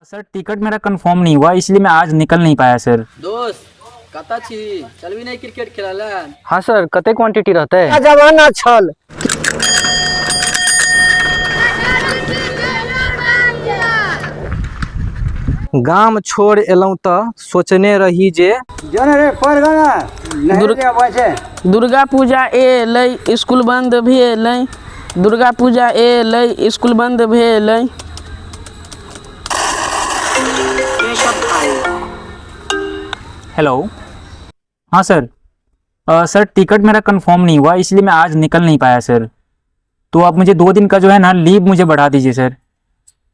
Sir ticket मेरा confirm नहीं हुआ, इसलिए मैं आज निकल नहीं पाया सर। दोस्त, कतऽ छी? चलबी नहि क्रिकेट खेलऽ लए? हाँ सर, कते क्वांटिटी रहतै? जमाना छल। गाम छोड़ एलहुँ तऽ सोचने रही जे दुर्गा पूजा एलै, स्कूल बंद भेलै। दुर्गा पूजा एलै, स्कूल बंद भेलै। हेलो, हाँ सर, सर टिकट मेरा कंफर्म नहीं हुआ, इसलिए मैं आज निकल नहीं पाया सर। तो आप मुझे 2 दिन का जो है ना लीव मुझे बढ़ा दीजिए सर।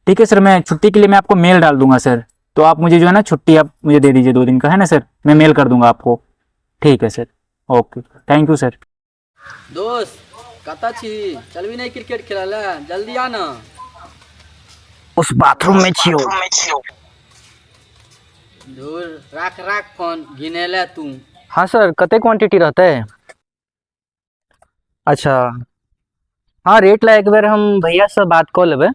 ठीक है सर, मैं छुट्टी के लिए मैं आपको मेल डाल दूंगा सर। तो आप मुझे जो है ना छुट्टी आप मुझे दे दीजिए 2 दिन का, है ना सर? मैं मेल कर दूंगा आपको। ठीक है sir, okay, thank you sir. दोस्त, कतऽ छी? चलबी नहि क्रिकेट खेलऽ लए? जल्दी आ न। उस बाथरूम में छियौ। धूर, राख राख फोन, घिनेले तू। हाँ सर, कते क्वांटिटी रहतै? अच्छा, हाँ, रेट ला एक बेर हम भैया से बात कऽ लेबै।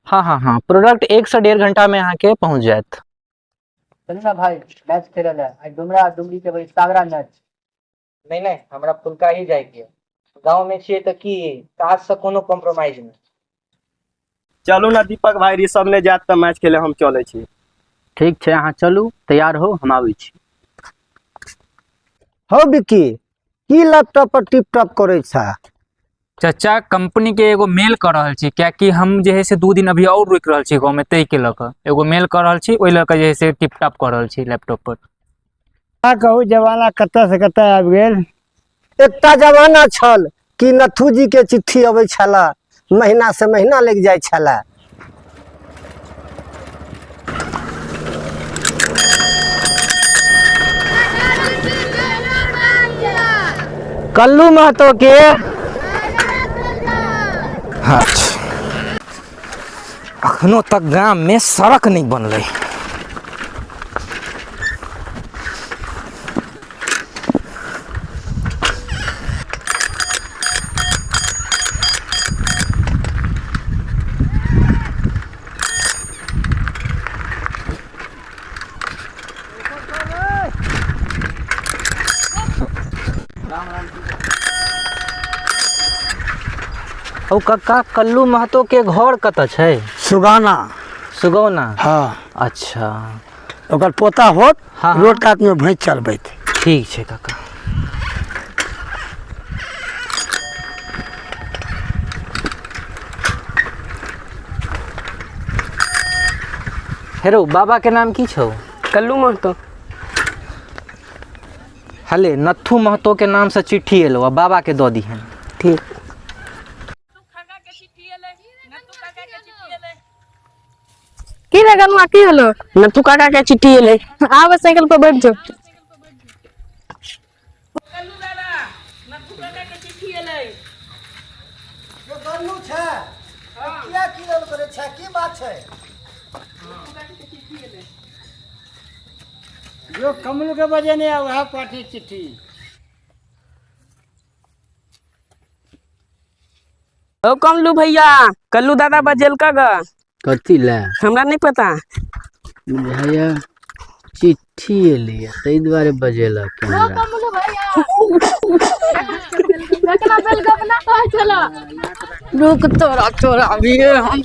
हाँ हाँ हाँ, प्रोडक्ट 1 से 1.5 घंटा में अहाँके पहुँच जायत। चलू ना भाई, मैच खेलऽ लए। आइ डुमरा डुमरी के बड़ी तगड़ा मैच। नहि नहि, हमरा फुलका ही जाइके। गाँव में छियै तऽ की काज से कोनो कॉम्प्रोमाइज नहि। चलू ने दीपक भाई, ऋषभ नहि जायत तऽ मैच खेले हम चलै छी। ठीक छै, अहाँ चलू, तैयार हो, हम आबै छी। हौ बिक्की, की लैपटॉप पर टिप टॉप करै छा? चचा, कंपनी के एगो मेल कर रहल छी, कियाकि हम जे है से 2 दिन अभी और रुकि रहल छी गाँवमे, ताहिके लऽ कऽ एगो मेल कर रहल छी। ओहि लऽ कऽ जे है से टिप टाप कऽ रहल छी लैपटॉप पर। का कहू, जमाना कतऽ से कतऽ आबि गेल। एकटा जमाना छल कि नथु जी के चिट्ठी अबै छला, महीना से महीना लागि जाइ छला। कल्लू महतो के। अच्छा, अखनो तक गाम में सड़क नहीं बनलै। ओ कक्का, कल्लू महतो के घर कतऽ छै? सुगाना। सुगौना? हाँ। अच्छा। ओकर पोता होत। हाँ। रोड कात में भैंस चरबैत। ठीक छै काका। हेरो, बाबा के नाम की छौ? कल्लू महतो। हले, नत्थू महतो के नाम से चिट्ठी एलो आ, बाबा के दऽ दिहन। ठीक। की रे गनुआ, की होलो? नत्थू काका के चिट्ठी एलै। आब साइकिल पर बैठ जो। गन्नू छै, किया किरल करै छै? की बात छै? जो कमलू के बजेने आ, वएह पाठी चिट्ठी। ओ कमलू भैया, कल्लू दादा बजेलका ग। कथी लए? हमरा नहि पता। बुझाइया चिट्ठी एलैया, ताहि दुआरे बजेलक हमरा। कमलू भैया, केना बेल गपना कहै छला? रुक, तोरा तोरा अभिये हम।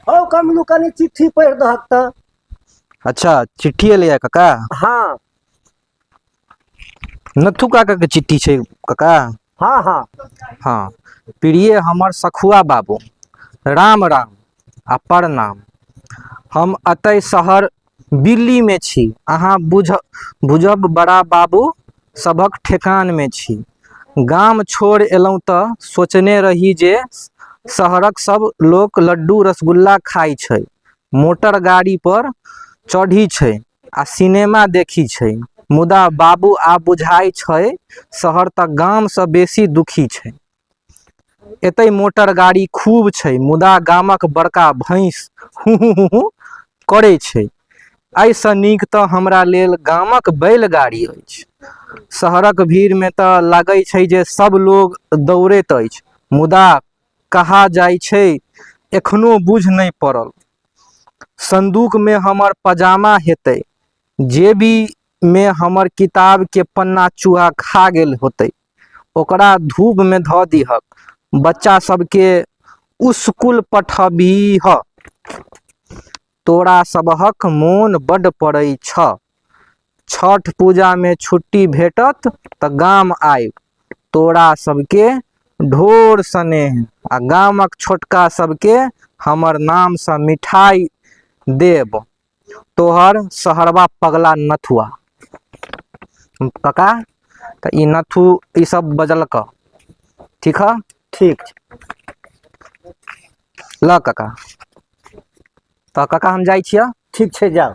हौ कमलू, कनि चिट्ठी पढ़ि दहक तऽ। अच्छा, चिट्ठी एलैया काका? हाँ। नत्थू काका के चिट्ठी छै काका? हाँ हाँ। हाँ। प्रिय हमर सखुआ बाबू, राम राम आ प्रणाम। हम अतय शहर दिल्लीमे छी। अहाँ बुझब बड़ा बाबू सभक ठेकानमे छी। गाम छोड़ एलहुँ तऽ सोचने रही जे शहरक सब लोक लड्डू रसगुल्ला खाइ छै, मोटर गाड़ी पर चढ़ी छै आ सिनेमा देखी छै, मुदा बाबू, आब बुझाइ छै शहर तऽ गामसँ बेसी दुखी छै। एतय मोटर गाड़ी खूब छै, मुदा गामक बड़का भैंस हूँ हूँ हूँ करै छै। एहिसँ नीक तऽ हमरा लेल गामक बैलगाड़ी अछि। शहरक भीड़मे तऽ लागै छै जे सब लोग दौड़ैत अछि, मुदा कहा जाइ छै एखनो बुझ नहि पड़ल। संदूकमे हमर पजामा हेतै, जेबीमे हमर किताबके पन्ना चूहा खा गेल होतै, ओकरा धूपमे धऽ दिहक। बच्चा सबके उसकुल पठबिह। तोरा सबहक मोन बड्ड पड़ै छह। छठ पूजामे छुट्टी भेटत तऽ गाम आयब। तोरा सबके ढोर स्नेह आ गामक छोटका सबके हमर नामसँ मिठाइ देब। तोहर सहरबा पगला नथुआ। कका तऽ ई नथु ई सब बजलक। ठीक ह? ठीक छै। ल कका। तऽ कका हम जाइ छियऽ। ठीक छै, जाउ।